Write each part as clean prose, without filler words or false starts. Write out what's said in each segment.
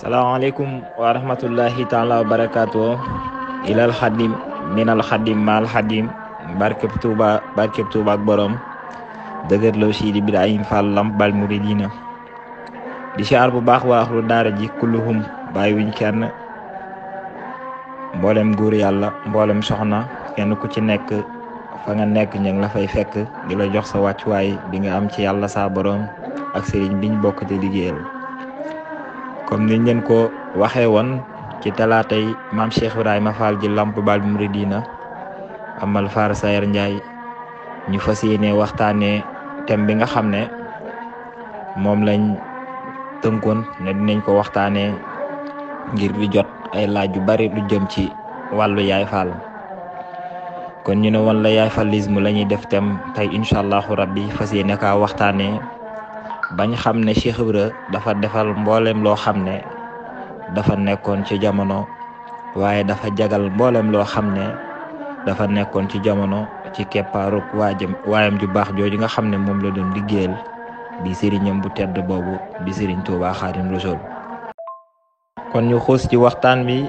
Assalamualaikum warahmatullahi taala wabarakatuh. Ilal khadim minal khadim mal khadim. Barkeb Touba ak borom dëgër lo si di Ibrahim Fall Lamp Bal Mouridina. Di siyaar bu baax waa axlu daara ji kulluhum bàyyiwuñ kenn, mboolem góor yàlla mboolem soxna kenn ku ci nekk fa nga nekk ñu ngi la fay fekk di la jox sa wàccuwaay bi nga am ci yàlla saa borom ak sëriñ biñ bokk te liggéeyal. comme niñ leen ko waxee woon ci talaatay maam Cheikh Ibrahima Fall ji Lamp Bal Mouridina amal Faar Sayer Ndiaye ñu fas yéene waxtaanee thème bi nga xam ne moom lañ tënkoon ne dinañ ko waxtaanee ngir di jot ay laaj yu bari lu jëm ci wàllu Yaay Fall. kon ñu ne woon la Yaay Fallisme la ñuy def thème tey incha allahu rabbi fas yéene kaa waxtaanee bañ xam ne Cheikh Ibra dafa defal mboolem loo xam ne dafa nekkoon ci jamono, waaye dafa jagal mboolem loo xam ne dafa nekkoon ci jamono ci keppaaruk waayam ju baax jooju nga xam ne moom la doon liggéeyal di sëriñam bu tedd boobu di sëriñ Tuubaa Xaadimu Rasuul. kon ñu xuus ci waxtaan bi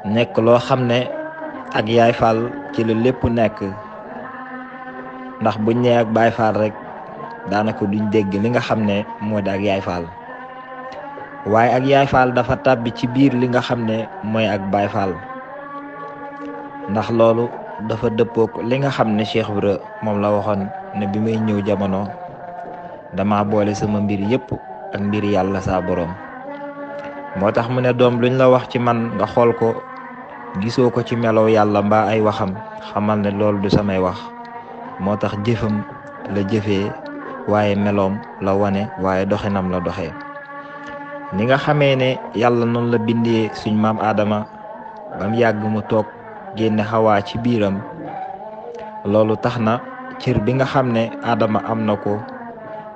nekk loo xam ne ak Yaay Fall ci la lépp nekk, ndax buñ nee ak Baay Fall rek daanaka duñ dégg li nga xam ne moo di ak Yaay Fall, waaye ak Yaay Fall dafa tàbbi ci biir li nga xam ne mooy ak Baay Fall, ndax loolu dafa dëppook li nga xam ne Cheikh Ibra moom la waxoon ne bi may ñëw jamono dama boole sama mbir yépp ak mbir yàlla saa borom. moo tax mu ne doom luñ la wax ci man nga xool ko gisoo ko ci melow yàlla mbaa ay waxam, xamal ne loolu du samay wax. moo tax jëfam la jëfee, waaye meloom la wane, waaye doxinam la doxee. ni nga xamee ne yàlla noonu la bindee suñ maam Adama bam yàgg mu toog génne Xawaa ci biiram, loolu tax na cër bi nga xam ne Adama am na ko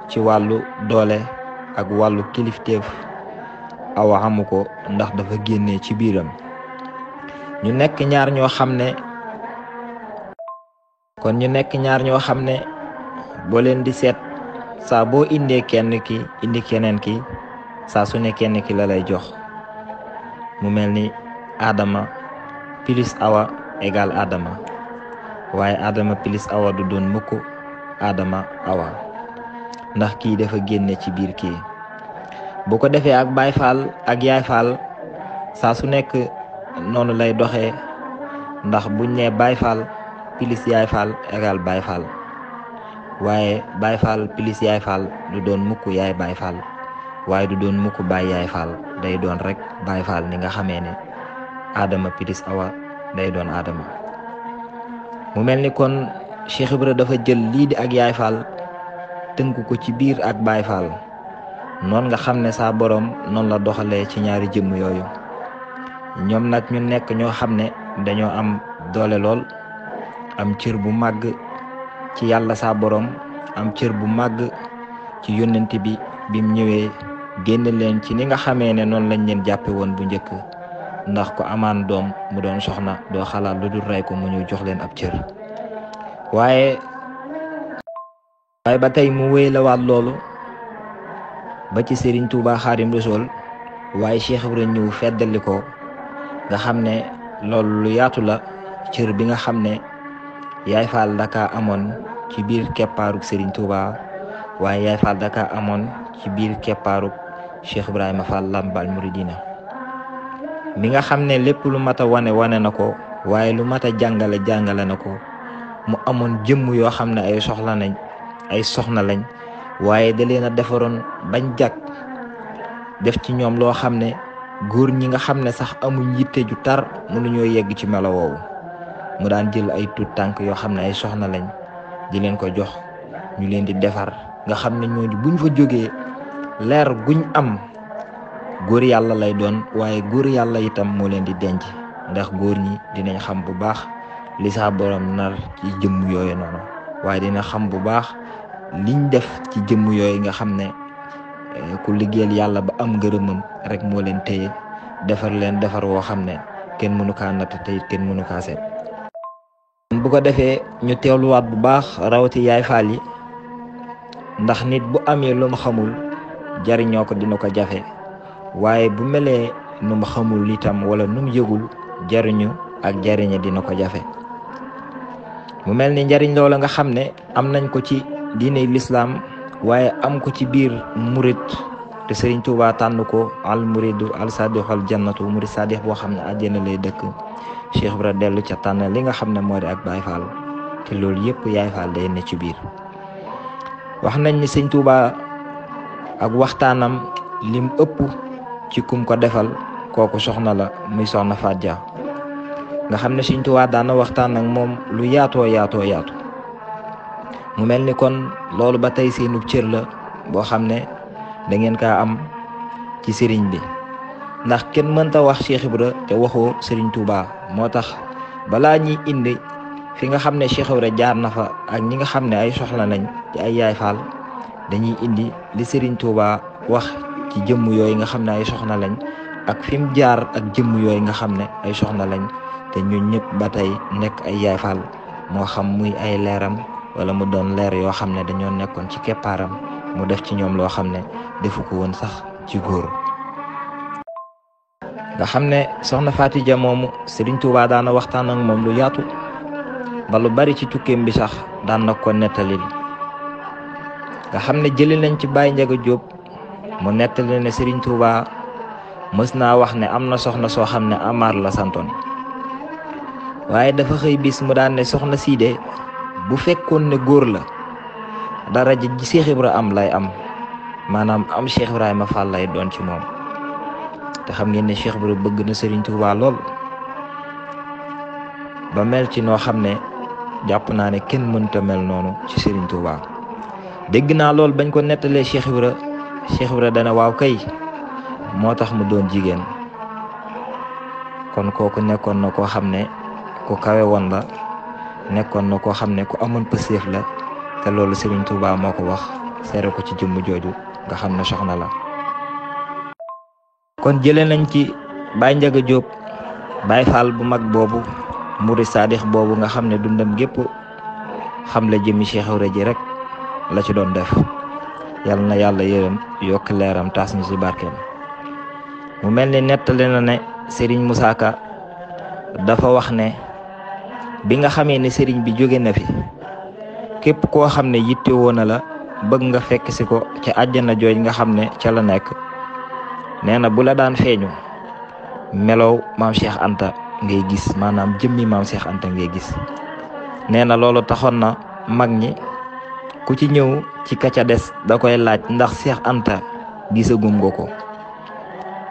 ci wàllu doole ak wàllu kilifteef Awa amu ko, ndax dafa génnee ci biiram. ñu nekk ñaar ñoo xam ne boo leen di seet saa boo indee kenn ki indi keneen ki, saa su ne kenn ki la lay jox. mu mel ni Adama plus Awa égal Adama, waaye Adama plus Awa du doon mukk Adama Awa, ndax kii dafa génne ci biir kii. bu ko defee ak Baay Fall ak Yaay Fall saa su nekk noonu lay doxee, ndax buñ ne Baay Fall plus Yaay Fall égal Baay Fall, waaye Baay Fall plus Yaay Fall du doon mukk Yaay Baay Fall, waaye du doon mukk Baay Yaay Fall, day doon rek Baay Fall ni nga xamee ne Adama plus Awa day doon Adama. mu mel ni kon Cheikh Ibra dafa jël lii di ak Yaay Fall tënk ko ci biir ak Baay Fall. noon nga xam ne saa borom noonu la doxalee ci ñaari jëmm yooyu. ñoom nag ñu nekk ñoo xam ne dañoo am doole lool, am cër bu màgg ci yàlla saa borom, am cër bu màgg ci yónnent bi bim ñëwee génn leen ci ni nga xamee ne noonu lañ leen jàppe woon bu njëkk, ndax ko amaan doom mu doon soxna doo xalaat lu dul rey ko mu ñëw jox leen ab cër. waaye ba tey mu wéy la waat loolu ba ci Serigne Touba Xaadimu Rasuul, waaye Cheikh Ibra ñëw feddali ko, nga xam ne loolu lu yaatu la. cër bi nga xam ne Yaay Fall daka amoon ci biir keppaaruk Serigne Touba, waaye Yaay Fall daka amoon ci biir keppaaruk Cheikh Ibrahima Fall Lamp Bal Mouridina. mi nga xam ne lépp lu mat a wane na ko, waaye lu mat a jàngale na ko. mu amoon jëmm yoo xam ne ay soxna lañ waaye da leen a defaroon bañ jag, def ci ñoom loo xam ne góor ñi nga xam ne sax amuñ yitte ju tar mënuñoo yegg ci melo woowu. mu daan jël ay tuut tànk yoo xam ne ay soxna lañ di leen ko jox ñu leen di defar, nga xam ne ñooñu buñ fa jógee leer guñ am góor yàlla lay doon, waaye góor yàlla itam moo leen di denc, ndax góor ñi dinañ xam bu baax li saa borom nar ci jëmm yooyu noonu, waaye dina xam bu baax liñ def ci jëmm yooyu nga xam ne ku liggéeyal yàlla ba am ngërëmam rek moo leen téye, defar leen defar woo xam ne kenn mënu kaa natt te it kenn mënu kaa seet. bu ko defee ñu teewluwaat bu baax rawati Yaay Fall yi, ndax nit bu amee lu mu xamul jariñoo ko dina ko jafe, waaye bu melee nu mu xamul itam wala nu mu yëgul jariñu ak jariñe dina ko jafe. mu mel ni njariñ loola nga xam ne am nañ ko ci diine lislaam waaye am ko ci biir murit te Sëriñ Tuubaa tànn ko al muridu al sadixu al jannatu murid sadix boo xam ne àjjana lay dëkk. Cheikh Ibra dellu ca tànn li nga xam ne moo di ak Baay Faal te loolu yëpp Yaay Faal day ne ci biir. wax nañ ni Sëriñ Tuubaa ak waxtaanam lim ëpp ci kum ko defal kooku soxna la muy soxna Faat Ja nga xam ne Sëriñ Tuubaa daana waxtaan ak moom lu yaatu mu mel ni kon loolu ba tey seenu cër la boo xam ne da ngeen kaa am ci sëriñ bi ndax kenn mënta wax Cheikh Ibra te waxoo Sëriñ Tuubaa moo tax balaa ñuy indi fi nga xam ne Cheikh Ibra jaar na fa ak ñi nga xam ne ay soxla nañ ci ay Yaay Faal dañuy indi li Sëriñ Tuubaa wax ci jëmm yooyu nga xam ne ay soxna lañ ak fi mu jaar ak jëmm yooyu nga xam ne ay soxna lañ te ñun ñëpp ba tey nekk ay Yaay Faal moo xam muy ay leeram wala mu doon leer yoo xam ne dañoo nekkoon ci keppaaram mu def ci ñoom loo xam ne defu ko woon sax ci góor. nga xam ne soxna Faati Ja moomu Sëriñ Tuubaa daana waxtaan ak moom lu yaatu ba lu bari ci tukkeem bi sax daan na ko nettalil nga xam ne jëli nañ ci Baay Njaga Jóob mu nettali ne Sëriñ Tuubaa mës naa wax ne am na soxna soo xam ne Amar la santoon waaye dafa xëy bis mu daan ne soxna sii de bu fekkoon ne góor la daraja ji Cheikh Ibra am lay am maanaam am Cheikh Ibrahima Fall lay doon ci moom te xam ngeen ne Cheikh Ibra bëgg na Sëriñ Tuubaa lool ba mel ci noo xam ne jàpp naa ne kenn mënta mel noonu ci Sëriñ Tuubaa dégg naa lool bañ ko nettalee Cheikh Ibra dana waaw kay moo tax mu doon jigéen kon kooku nekkoon na koo xam ne ku kawe woon la nekkoon na koo xam ne ku amoon pëseef la te loolu Sëriñ Tuubaa moo ko wax seere ko ci jëmm jooju nga xam ne soxna la. kon jëlee nañ ci Baay Njaga Jóob Baay Faal bu mag boobu murid saadix boobu nga xam ne dundam gépp xam la jëmmi Cheikh Ibra ji rek la ci doon def yal na yàlla yërëm yokk leeram taas ñu ci barkeem. mu mel ni nettali na ne Serigne Moussa Ka dafa wax ne bi nga xamee ne sëriñ bi jóge na fi képp koo xam ne yittewoo na la bëgg nga fekk si ko ca àjjana jooj nga xam ne ca la nekk nee na bu la daan feeñu melow maam Cheikh Anta ngay gis maanaam jëmmi maam Cheikh Anta ngay gis. nee na loolu taxoon na mag ñi ku ci ñëw ci ka ca des da koy laaj ndax Cheikh Anta gisagum nga ko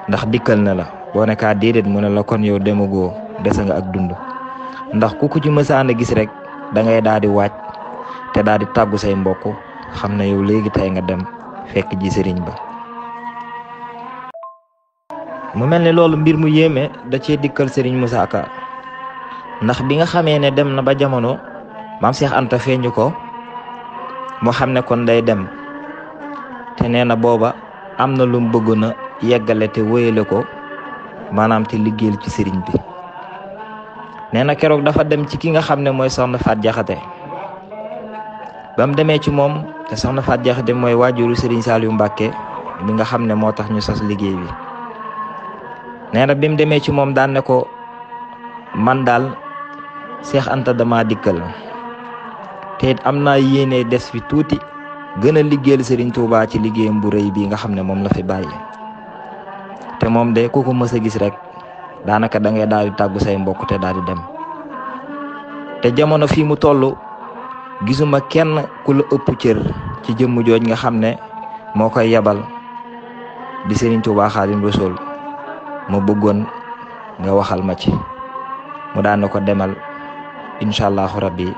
ndax dikkal na la boo ne kaa déedéet mu ne la kon yow demagoo dese nga ak dund. ndax ku ko ci mësaan a gis rek da ngay daal di waaj te daal di tàggu say mbokk xam ne yow léegi tey nga dem fekk ji sëriñ ba. mu mel ni loolu mbir mu yéeme da cee dikkal Sëriñ Moussa Ka ndax bi nga xamee ne dem na ba jamono maam Cheikh Anta feeñu ko moo xam ne kon day dem te nee na booba am na lu mu bëggoon a yeggale te wéyale ko maanaam te liggéeyal ci sëriñ bi. nee na keroog dafa dem ci ki nga xam ne mooy soxna Faat Jaxate ba mu demee ci moom te soxna Faat Jaxate mooy waajuru Sëriñ Saaliyu Mbàkke bi nga xam ne moo tax ñu sos liggéey bi. nee na bi mu demee ci moom daan ne ko man daal Cheikh Anta dama dikkal te it am naa yéene des fi tuuti gën a liggéeyal Sëriñ Tuubaa ci liggéeyam bu rëy bi nga xam ne moom la fi bàyyi te moom de ku ko mës a gis rek daanaka da ngay daal di tàggu say mbokk te daal di dem te jamono fii mu toll gisuma kenn ku la ëpp cër ci jëmm jooj nga xam ne moo koy yabal di Sëriñ Tuubaa Xaadimu Rasuul mu bëggoon nga waxal ma ci mu daan ko demal incha allahu rabbi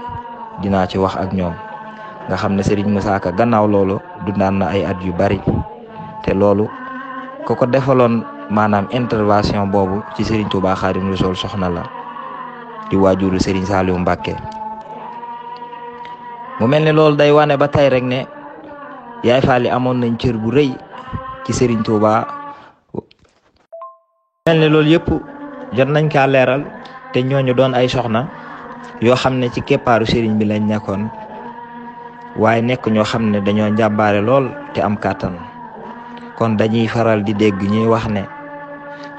dinaa ci wax ak ñoom nga xam ne Sëriñ Moussa Ka gannaaw loolu dundaan na ay at yu bari te loolu ko ko defaloon maanaam intervention boobu ci Sëriñ Tuubaa Xaadimu Rasuul soxna la di waajuru Sëriñ Saaliwu Mbàkke. mu mel ni loolu day wane ba tey rek ne Yaay Faal yi amoon nañ cër bu rëy ci Sëriñ Tuubaa. mel ni loolu yëpp jot nañ kaa leeral te ñooñu doon ay soxna yoo xam ne ci keppaaru sëriñ bi lañ nekkoon waaye nekk ñoo xam ne dañoo njàmbaare lool te am kàttan kon dañuy faral di dégg ñuy wax ne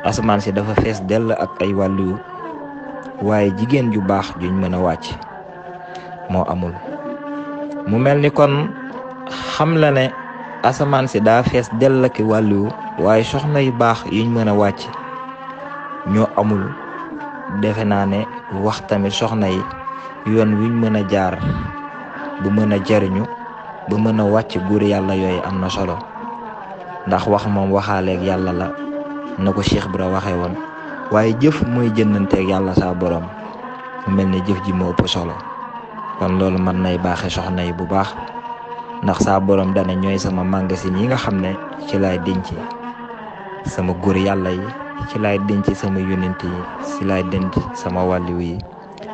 asamaan si dafa fees dell ak ay wàllu waaye jigéen ju baax juñ mën a wàcc moo amul. mu mel ni kon xam la ne asamaan si daa fees dell ak wàllu waaye soxna yu baax yuñ mën a wàcc ñoo amul. defe naa ne wax tamit soxna yi yoon wiñ mën a jaar bu mën a jariñu ba mën a wàcc góor yàlla yooyu am na solo, ndax wax moom waxaaleeg yàlla la na ko Cheikh Ibra waxee woon, waaye jëf mooy jëndanteeg yàlla saa borom. mu mel ni jëf ji moo ëpp solo, kon loolu mën nay baaxe soxna yi bu baax, ndax saa borom dane ñooy sama magasin yi nga xam ne ci laay denc sama góor yàlla yi, ci laay denc sama yonent yi, ci laay denc sama wàlliw yi,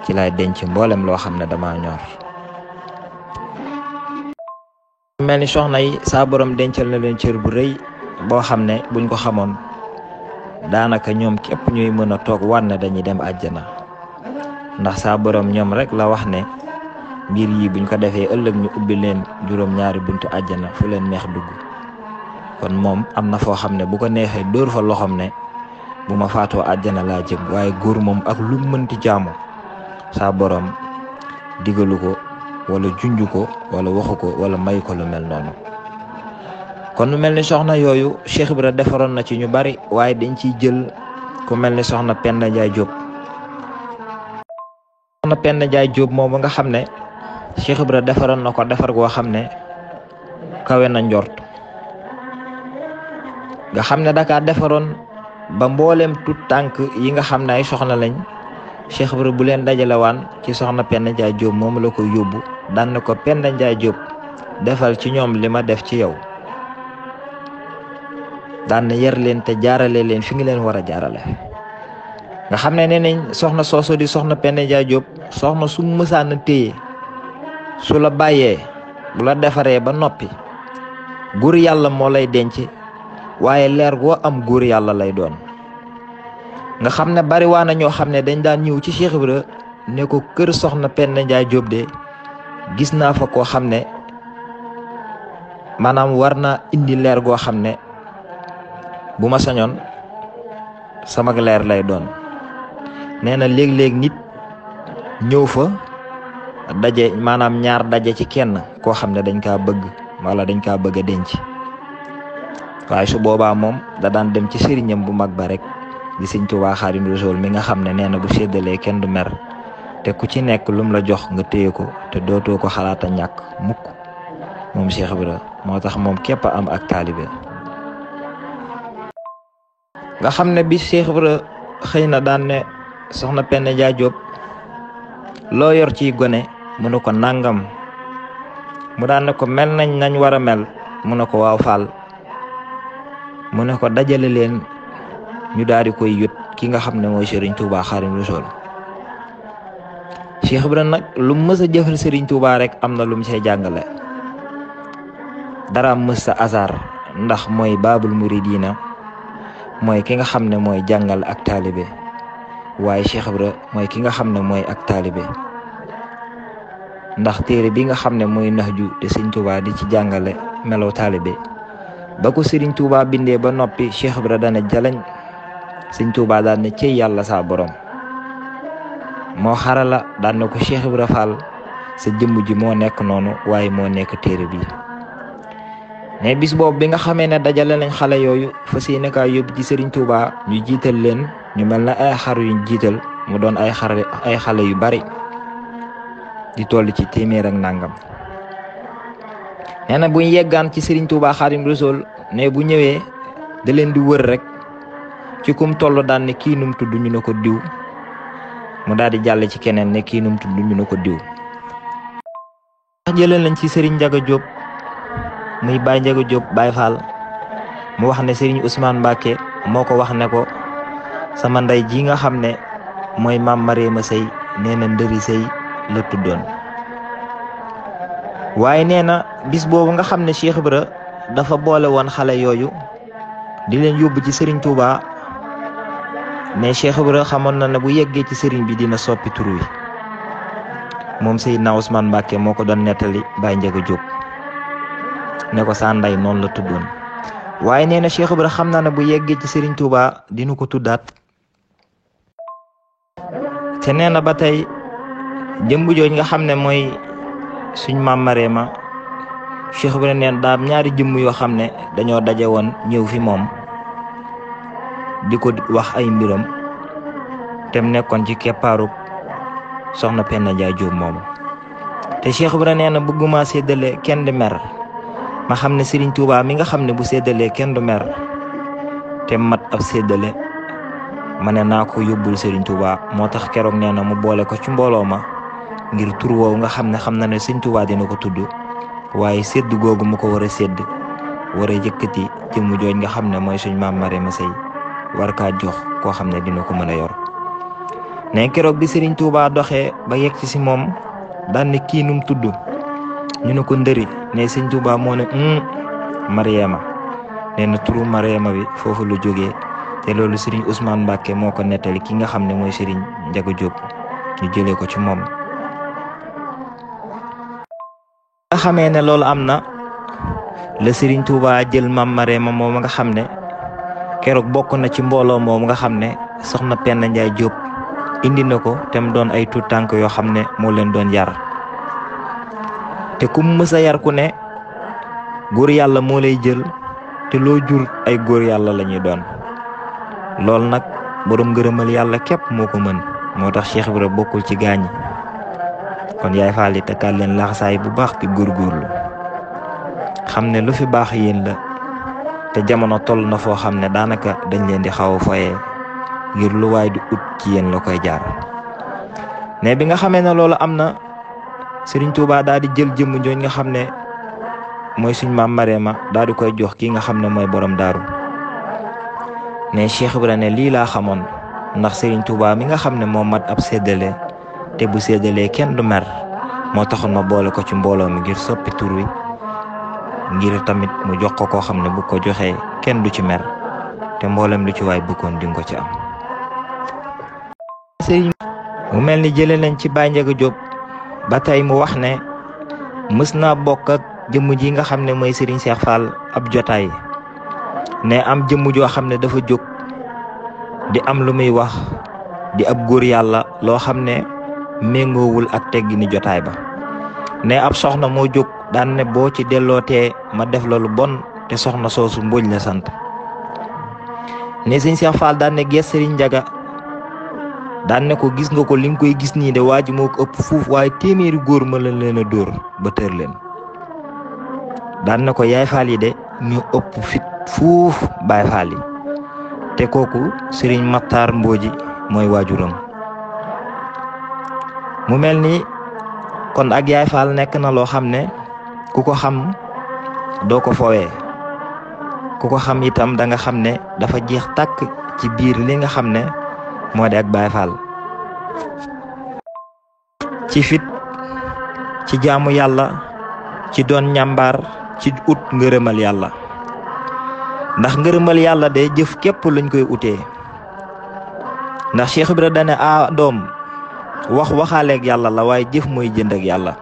ci laay denc mboolem loo xam ne dama ñor. mel ni soxna yi saa borom dencal na leen cër bu rëy boo xam ne buñ ko xamoon daanaka ñoom képp ñuy mën a toog war ne dañuy dem àjjana, ndax saa borom ñoom rek la wax ne mbir yi buñ ko defee ëllëg ñu ubbi leen juróom-ñaari buntu àjjana fu leen neex dugg. kon moom am na foo xam ne bu ko neexee dóor fa loxoom ne bu ma faatoo àjjana laa jëm, waaye góor moom ak lu mënti jaamu saa borom digalu ko wala junj ko wala waxu ko wala may ko lu mel noonu. kon lu mel ni soxna yooyu Cheikh Ibra defaroon na ci ñu bari, waaye dañ ciy jël ku mel ni soxna Penda Njaay Jóob. soxna Penda Njaay Jóob moom nga xam ne Cheikh Ibra defaroon na ko defar goo xam ne kawe na njort, nga xam ne Dakar defaroon ba mboolem tut tànk yi nga xam ne ay soxna lañ, Cheikh Ibra bu leen dajalewaan ci soxna Penda Njaay Jóob moom la ko yóbbu daan na ko Penda Njaay Jóob defal ci ñoom li ma def ci yow, daan na yar leen te jaarale leen fi nga leen war a jaarale. nga xam ne nee nañ soxna sooso di soxna Penda Njaay Jóob soxna su mësaan a téye su la bàyyee bu la defaree ba noppi góor yàlla moo lay denc, waaye leer goo am góor yàlla lay doon. nga xam ne bari waa na ñoo xam ne dañ daan ñëw ci Cheikh Ibra ne ko kër soxna Penda Njaay Jóob de gis naa fa koo xam ne maanaam war naa indi leer goo xam ne bu ma sañoon sama leer lay doon. nee na léeg-léeg nit ñëw fa daje, maanaam ñaar daje ci kenn koo xam ne dañ kaa bëgg wala dañ kaa bëgg a denc, waaye su boobaa moom da daan dem ci sëriñam bu mag ba rek di Sëriñ Tuubaa Xaadimu Rasuul mi nga xam ne nee na bu séddalee kenn du mer, te ku ci nekk lum la jox nga téye ko te dootoo ko xalaat a ñàkk mukk. moom Cheikh Ibra moo tax moom képp a am ak taalibe. nga xam ne bi Cheikh Ibra xëy na daan ne soxna Penda Njaay Jóob loo yor ciy gone mu ne ko nangam, mu daan ne ko mel nañ war a mel mu ne ko waaw faal, mu ne ko dajale leen ñu daal di koy yut ki nga xam ne mooy Serigne Touba Xaadimu Rasuul. Cheikh Ibra nag lu mës a jëfal Serigne Touba rek am na lu mu say jàngale, dara mës sa hasard, ndax mooy baabul muridiina, mooy ki nga xam ne mooy jàngal ak taalibe, waaye Cheikh Ibra mooy ki nga xam ne mooy ak taalibe. ndax téere bi nga xam ne mooy Nahju te Serigne Touba di ci jàngale melaw taalibe, ba ko Serigne Touba bindee ba noppi Cheikh Ibra dana jalañ. Serigne Touba daan ne cey yàlla saa borom moo xarala, daan na ko Cheikh Ibra Fall sa jëmm ji moo nekk noonu, waaye moo nekk téere bi. mais bis boobu bi nga xamee ne dajale nañ xale yooyu fas yéene kaa yóbbu ci Serigne Touba, ñu jiital leen ñu mel na ay xar yuñ jiital, mu doon ay xale yu bari di toll ci téeméer ak nangam. nee na buñ yeggaan ci Serigne Touba Xaadimu Rasuul ne bu ñëwee da leen di wër rek ci kum toll daan ne kii num tudd ñu ne ko diw, mu daal di jàll ci keneen ne kii num tudd ñu ne ko diw. jëlee nañ ci Serigne Njaga Jóob muy Baye Njaga Jóob Baye Fall, mu wax ne Serigne Ousmane Mbacke moo ko wax ne ko sama ndey ji nga xam ne mooy maam Mariama Sey nee na ndëri sëy la tuddoon. waaye nee na bis boobu nga xam ne Cheikh Ibra dafa boole woon xale yooyu di leen yóbbu ci Serigne Touba, mais Cheikh Ibra xamoon na ne bu yeggee ci Serigne bi dina soppi tur wi. moom Seydina Ousmane Mbacke moo ko doon nettali Baye Njaga Jóob ne ko sa ndey noonu la tuddoon. waaye nee na Cheikh Ibra xam naa ne bu yeggee ci Serigne Touba dina ko tuddaat. te nee na ba tey jëmb jooj nga xam ne mooy suñ maam Marema Cheikh Ibra neen daam ñaari jëmm yoo xam ne dañoo daje woon ñëw fi moom di ko wax ay mbiram tem nekkoon ci keppaarub soxna Penda Njaay Jóob moomu. te Cheikh Ibra nee na bëgguma séddale kenn du mer ma xam ne Serigne Touba mi nga xam ne bu séddalee kenn du mer te mat ab séddale ma ne naa ko yóbbul Serigne Touba moo tax keroog nee na mu boole ko ci mbooloo ma ngir tur woowu nga xam ne xam na ne Serigne Touba dina ko tudd waaye sédd googu mu ko war a sédd war a yëkkati jëmm jooj nga xam ne mooy suñ maam Marema Sey war kaa jox koo xam ne dina ko mën a yor. ne keroog bi Serigne Touba doxee ba yegg ci moom daan ne kii num tudd ñu ne ko ndëri ne Serigne Touba moo ne Mariama nee na turu Mariama bi foofu lu jógee te loolu Serigne Ousmane Mbacke moo ko nettali ki nga xam ne mooy Serigne Ndiaga Diop ñu jëlee ko ci moom. nga xamee ne loolu am na la Serigne Touba jël maam Mariama moom nga xam ne keroog bokk na ci mbooloo moom nga xam ne soxna Penda Njaay Diop indi na ko te mu doon ay tuut tànk yoo xam ne moo leen doon yar te ku mës a yar ku ne góor yàlla moo lay jël te loo jur ay góor yàlla la ñuy doon. loolu nag borom ngërëmal yàlla képp moo ko mën moo tax Cheikh Ibra bokkul ci gaañi kon yaay faal yi takkaat leen laxasaay bu baax te góorgóorlu xam ne lu fi baax yéen la te jamono toll na foo xam ne daanaka dañ leen di xaw a foyee ngir lu waay di ut ci yéen la koy jaar. ne bi nga xamee ne loolu am na Serigne Touba daal di jël jëmm jooñ nga xam ne mooy suñ maam Marema daal di koy jox kii nga xam ne mooy borom daaru. ne Cheikh Ibra ne lii laa xamoon ndax Serigne Touba mi nga xam ne moo mat ab séddale te bu séddalee kenn du mer moo taxoon ma boole ko ci mbooloo mi ngir soppi tur wi ngir tamit mu jox ko koo xam ne bu ko joxee kenn du ci mer te mboolem lu ci waay bëggoon di nga ko ci am. Serigne mu mel ni jëlee nañ ci Baye Ndiaga Diop ba tey mu wax ne mës naa bokk ak jëmm ji nga xam ne mooy Serigne Cheikh Fall ab jotaay ne am jëmm joo xam ne dafa jóg di am lu muy wax di ab góor yàlla loo xam ne méngoowul ak teggi ni jotaay ba. ne ab soxna moo jóg daan ne boo ci dellootee ma def la lu bon te soxna soosu Mbodj la sant. ne Serigne Cheikh Fall daan ne gees Serigne Ndiaga daan ne ko gis nga ko li nga koy gis nii de waa ji moo ko ëpp fuuf waaye téeméeri góor ma leen a dóor ba tër leen. daan ne ko yaay faal yi de ñu ëpp fit fuuf baay faal yi te kooku Serigne Matar Mbodji mooy waajuram. mu mel ni kon ak yaay faal nekk na loo xam ne ku ko xam doo ko foowee ku ko xam itam da nga xam ne dafa jeex tàkk ci biir li nga xam ne moo di ak baay faal ci fit ci jaamu yàlla ci doon ñàmbaar ci ut ngërëmal yàlla ndax ngërëmal yàlla de jëf képp lañ koy utee ndax Cheikh Ibra dane doom wax waxaaleeg yàlla la waaye jëf mooy jënd ak yàlla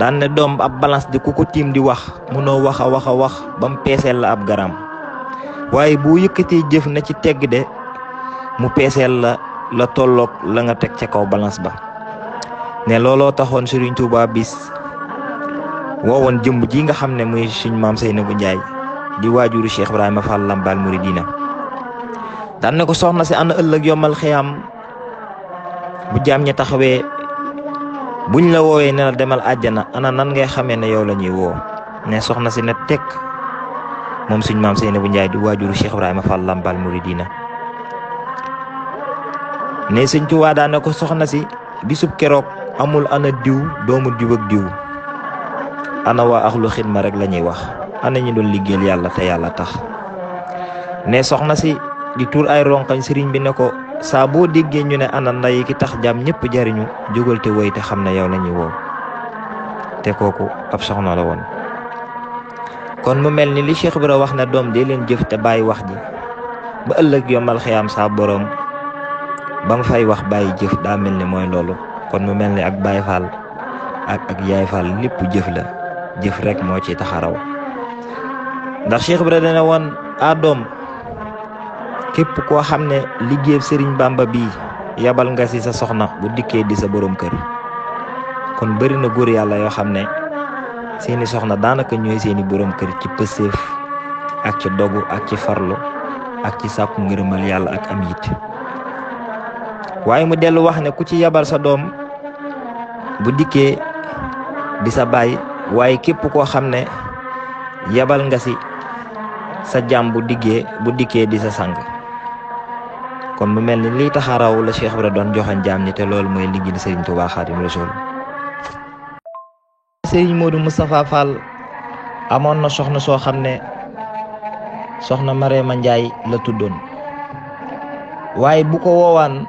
daan ne doom ab balance di ku ko tiim di wax mënoo wax a wax ba mu peeseel la ab garam waaye boo yëkkatee jëf na ci tegg de mu peeseel la tolloog la nga teg ca kaw balance ba. ne looloo taxoon Serigne Touba bis woowoon jëmb ji nga xam ne muy suñ maam Seynabou Ndiaye di waajuru Cheikh Ibrahima Fall Lambaal Mouridina daan ne ko soxna si ana ëllëg yombal xiyam bu jaam ñi taxawee buñ la woowee ne la demal àjjana ana nan ngay xamee ne yow la ñuy woo. ne soxna si ne tekk moom suñ maam Seynabou Ndiaye di waajuru Cheikh Ibrahima Fall Lambaal Mouridina ne Sëñ Tuubaa daan ne ko soxna si bisub keroog amul ana diw doomu diw ak diw ana waa axlu xidma rek la ñuy wax ana ñu doon liggéeyal yàlla te yàlla tax. ne soxna si di tuur ay ronkañ sëriñ bi ne ko saa boo déggee ñu ne ana nday ki tax jaam ñëpp jariñu jógal te woy te xam ne yow la ñuy woo te kooku ab soxna la woon. kon mu mel ni li Cheikh Ibra wax ne doom dee leen jëf te bàyyi wax ji ba ëllëg yombal xiyaam saa borom ba nga fay wax bàyyi jëf daa mel ni mooy loolu. kon mu mel ni ak Baay Faal ak Yaay Faal lépp jëf la jëf rek moo ci taxaraw ndax Cheikh Ibra dana woon doom képp koo xam ne liggéey Serigne Bamba bii yabal nga ci sa soxna bu dikkee di sa borom kër. kon bëri na góor yàlla yoo xam ne seeni soxna daanaka ñooy seeni borom kër ci pëseef ak ci dogu ak ci farlu ak ci sàkku ngërëmal yàlla ak am yitt. waaye mu dellu wax ne ku ci yabal sa doom bu dikkee di sa baay, waaye képp koo xam ne yabal nga ci sa jaam bu dikkee di sa sang. kon mu mel ni lii taxaraw la Cheikh Ibra doon joxañ jaam ñi te loolu mooy liggéey Serigne Touba Xaadimu Rasuul. Serigne Modou Moustapha Fall amoon na soxna soo xam ne soxna Marema Njaay la tuddoon, waaye bu ko woowaan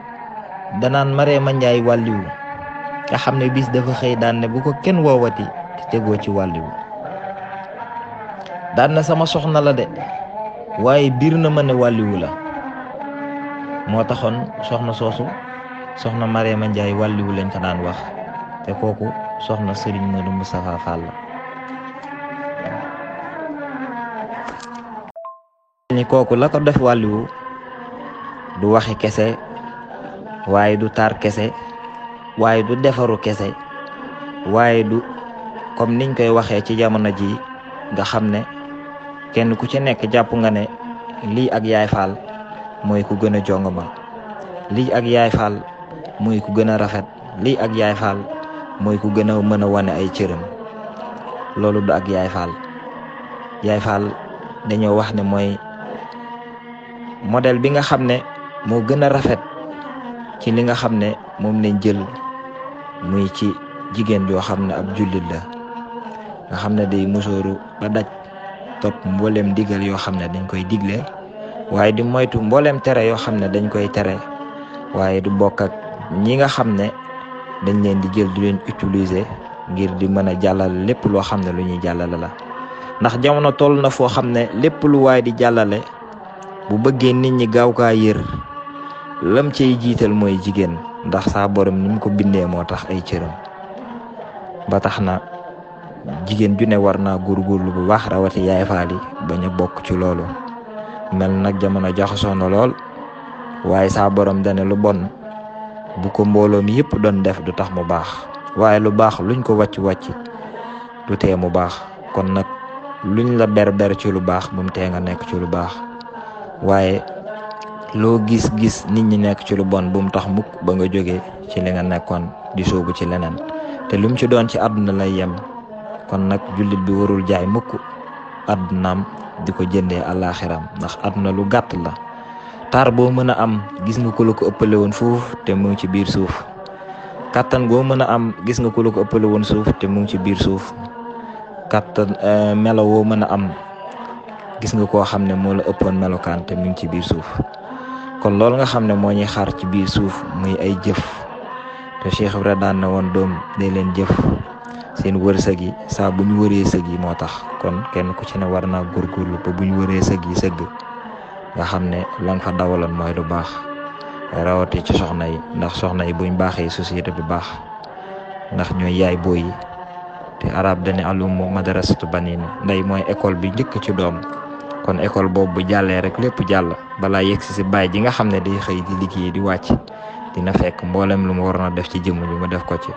danaan Marema Njaay wàlliwu, nga xam ne bis dafa xëy daan ne bu ko kenn woowati te tegoo ci wàlliwu. daan na sama soxna la de waaye biir na ma ne wàlliwu la. moo taxoon soxna soosu soxna Marema Njaay wàlliwu lañ ko daan wax, te kooku soxna Serigne Modou Moustapha Fall la. ni kooku la ko def wàlliwu du waxi kese, waaye du taar kese, waaye du defaru kese, waaye du comme niñ koy waxee ci jamono ji nga xam ne kenn ku ci nekk jàpp nga ne lii ak yaay Fall mooy ku gën a jongoma, lii ak yaay Fall mooy ku gën a rafet, lii ak yaay Fall mooy ku gën a mën a wane ay cëram. loolu du ak yaay Fall. yaay Fall dañoo wax ne mooy modèle bi nga xam ne moo gën a rafet ci li nga xam ne moom lañ jël muy ci jigéen joo xam ne ab jullit la, nga xam ne day musóoru ba daj, topp mbooleem digal yoo xam ne dañ koy digle, waaye di moytu mbooleem tere yoo xam ne dañ koy tere, waaye du bokk ak ñi nga xam ne dañ leen di jël di leen utiliser ngir di mën a jàllale lépp loo xam ne lu ñuy jàllale la. ndax jamono toll na foo xam ne lépp lu waay di jàllale bu bëggee nit ñi gaaw kaa yër lam cay jiital mooy jigéen, ndax saa borom ni mu ko bindee moo tax ay cëram. ba tax na jigéen ju ne war naa góorgóorlu bu baax, rawati yaay Faal yi bañ a bokk ci loolu. mel nag jamono jaxasoo na lool, waaye saa borom dane lu bon bu ko mbooloo mi yëpp doon def du tax mu baax, waaye lu baax luñ ko wàcc du tee mu baax. kon nag luñ la ber ci lu baax bu mu tee nga nekk ci lu baax, waaye loo gis nit ñi nekk ci lu bon bu mu tax mukk ba nga jógee ci li nga nekkoon di sóobu ci leneen, te lu mu ci doon ci àdduna lay yem. kon nag jullit bi warul jaay mukk àddunaam di ko jëndee àllaaxiram, ndax àdduna lu gàtt la. taar boo mën a am gis nga ko la ko ëppale woon fuuf te mu ngi ci biir suuf. kattan goo mën a am gis nga ko la ko ëppale woon suuf te mu ngi ci biir suuf. kattan melo woo mën a am gis nga koo xam ne moo la ëppoon melokaan te mu ngi ci biir suuf. kon loolu nga xam ne moo ñuy xaar ci biir suuf muy ay jëf, te Cheikh Ibra daan na woon doom day leen jëf seen wërsëg yi saa bu ñu wëree sëg yi moo tax. kon kenn ku ci ne war naa góorgóorlu ba bu ñu wëree sëg yi sëgg nga xam ne la nga fa dawaloon mooy lu baax, rawati ci soxna yi, ndax soxna yi buñ baaxee société bi baax, ndax ñooy yaay booy yi. te arab dane alumu madrasatu banin, ndey mooy école bi njëkk ci doom. kon école boobu bu jàllee rek lépp jàll. balaa yegsi si baay ji nga xam ne day xëy di liggéey di wàcc, dina fekk mboolem lu mu waroon a def ci jëmm ji mu def ko ci,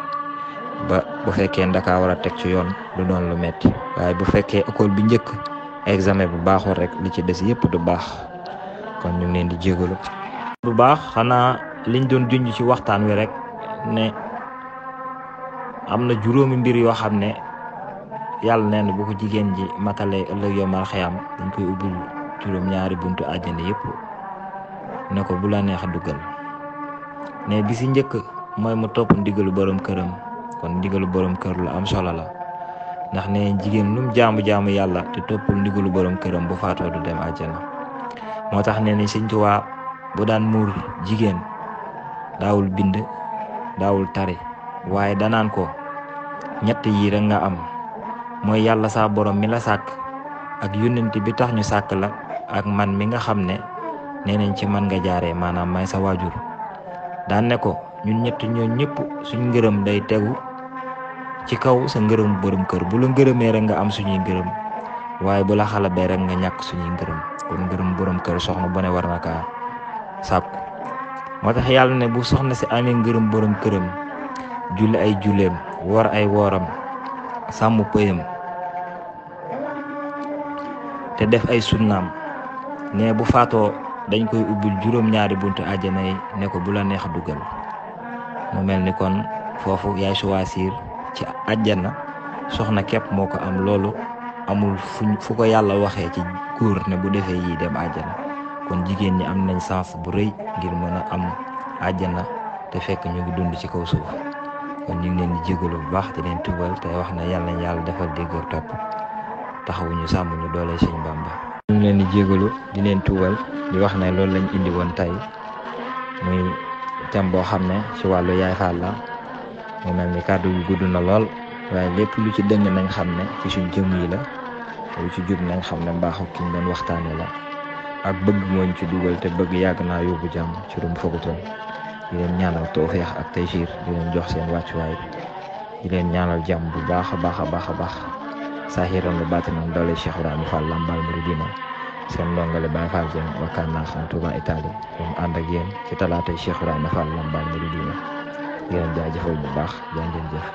ba bu fekkee ndakaa war a teg ci yoon du doon lu metti. waaye bu fekkee école bi njëkk examen bu baaxul rek li ci des yëpp du baax. kon ñu ngi leen di jégalu bu baax. xanaa liñ doon junj ci waxtaan wi rek ne am na juróomi mbir yoo xam ne yàlla nee na bu ko jigéen ji matalee ëllëg yomal xiyam dañ koy ubbil juróom-ñaari buntu àjjana yëpp ne ko bu la neex duggal. ne bi si njëkk mooy mu topp ndigalu borom këram. kon ndigalu borom kër lu am solo la, ndax ne jigéen lum jaamu yàlla te toppul ndigalu borom këram bu faatoo du dem àjjana. moo tax ne ni Sëñ Tuubaa bu daan muur jigéen daawul bind daawul tari, waaye danaan ko ñett yi rek nga am, mooy yàlla saa borom mi la sàkk ak yónnent bi tax ñu sàkk la, ak man mi nga xam ne nee nañ ci man nga jaaree, maanaam may sa waajur. daan ne ko ñun ñett ñoo ñëpp suñ ngërëm day tegu ci kaw sa ngërëm borom kër. bu la ngërëmee rek nga am suñuy ngërëm, waaye bu la xala bee rek nga ñàkk suñuy ngërëm. kon ngërëm borom kër soxna bu ne war na kaa sàkku. moo tax yàlla ne bu soxna si amee ngërëm borom këram julli ay julleem woor ay wooram sàmm pëyam te def ay sunnaam ne bu faatoo dañ koy ubbil juróom-ñaari buntu àjjana yi ne ko bu la neex dugal. mu mel ni kon foofu yaay choisir ci àjjana soxna képp moo ko am. loolu amul fu ko yàlla waxee ci góor ne bu defee yii dem àjjana. kon jigéen ñi am nañ sens bu rëy ngir mën a am àjjana te fekk ñu ngi dund ci kaw suuf. kon ñu ngi leen di jégalu bu baax di leen tuubal te wax na yàlla nañ yàlla defal dégg ak topp taxawuñu sàmm ñu doole Sëñ Bamba. ñu ngi leen di jégalu di leen tuubal di wax ne loolu lañ indi woon tey muy thème boo xam ne ci wàllu Yaay Fall la. mu mel ni kàddu yu gudd na lool waaye lépp lu ci dëng nañ xam ne ci suñ jëm yi la lu ci jub nañ xam ne mbaaxu ki ñu doon waxtaane la ak bëgg mooñ ci dugal te bëgg yàgg naa yóbbu jàmm ci rum fogutoon. di leen ñaanal tawfeex ak taysiir di leen jox seen wàccuwaay di leen ñaanal jàmm bu baax a baax a baax a baax saahiran wa baatinan doole Cheikh Ibrahima Fall Lambaal Mouridina seen ndongale Baye Fall Dieng wakkaan naa xam Touba Italie mu ànd ak yéen ci talaatay Cheikh Ibrahima Fall Lambaal Mouridina di leen jaajëfal bu baax jaa ngeen jëf.